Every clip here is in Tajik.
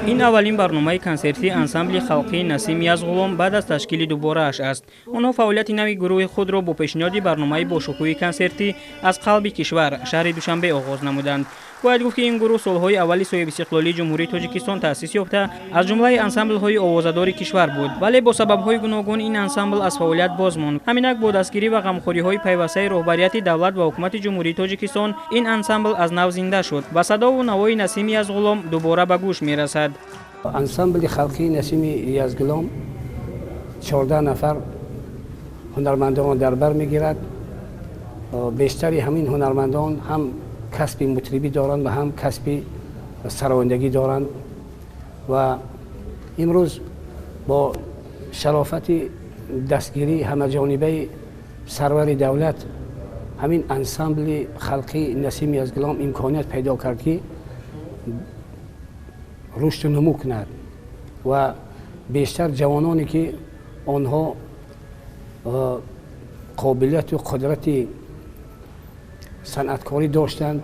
Ин аввалин барномаи консертии ансамбли халқии Насими Язғулом баъд аз ташкили дуборааш аст. Онҳо фаъолияти нави гурӯҳи худро бо пешниҳоди барномаи бошукӯҳи консертӣ аз қалби кишвар, шаҳри Душанбе оғоз намуданд. Бояд гуфт, ки ин гурӯҳ солҳои аввали соҳибистиқлолии Ҷумҳурии Тоҷикистон таъсис ёфта, аз ҷумлаи ансамблҳои овозадори кишвар буд. Вале бо сабабҳои гуногун ин ансамбл аз фаъолият боз монд. Ҳаминак бо дастгирӣ ва ғамхориҳои пайвастаи роҳбарияти давлат ва ҳукумати Ҷумҳурии Тоҷикистон ин ансамбл аз нав зинда шуд ва садову навои Насими Язғулом дубора ба гӯш мерасад. Ансамбли халқии Насими Язғулом 14 нафар ҳунармандонро дар бар мегирад. Бештари ҳамин ҳунармандон ҳам касби мутрибӣ доранд ва ҳам касби сарояндагӣ доранд ва имрӯз бо шарофати дастгирии ҳамаҷонибаи сарвари давлат ҳамин ансамбли халқии Насими Язғулом имконият пайдо кард, ки рушду нумӯ кунад ва бештар ҷавононе, ки онҳо қобилияту қудрати санъаткорӣ доштанд,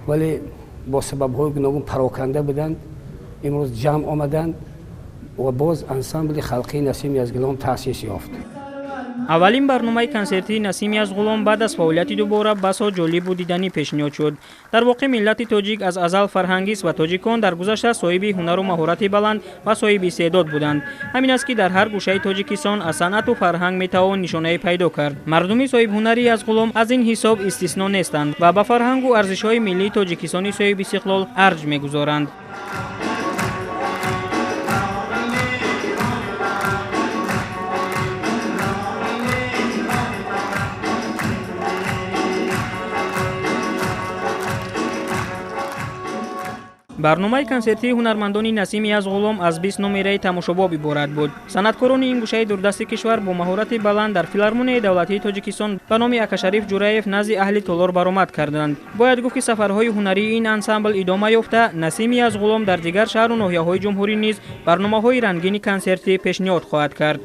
вале бо сабабҳои гуногун пароканда буданд, имрӯз ҷамъ омаданд ва боз ансамбли халқии Насими Язғулом таъсис ёфт. Аввалин барномаи консертии Насими Язғулом баъд аз фаъолияти дубора басо ҷолибу диданӣ пешниҳод шуд. Дар воқеъ миллати тоҷик аз азал фарҳангист ва тоҷикон дар гузашта соҳиби ҳунару маҳорати баланд ва соҳиби истеъдод буданд. Ҳамин аст, ки дар ҳар гӯшаи Тоҷикистон аз санъату фарҳанг метавон нишонае пайдо кард. Мардуми соҳибҳунари Язғулом аз ин ҳисоб истисно нестанд ва ба фарҳангу арзишҳои миллии Тоҷикистони соҳибистиқлол арҷ мегузоранд. Барномаи консертии ҳунармандони Насими Язғулом аз 20 номераи тамошобоб иборат буд. Санъаткорони ин гӯшаи дурдасти кишвар бо маҳорати баланд дар филармонияи давлатии Тоҷикистон ба номи Акашариф Ҷураев назди аҳли толор баромад карданд. Бояд гуфт, ки сафарҳои ҳунарии ин ансамбл идома ёфта, Насими Язғулом дар дигар шаҳру ноҳияҳои ҷумҳурӣ низ барномаҳои рангини консертӣ пешниҳод хоҳад кард.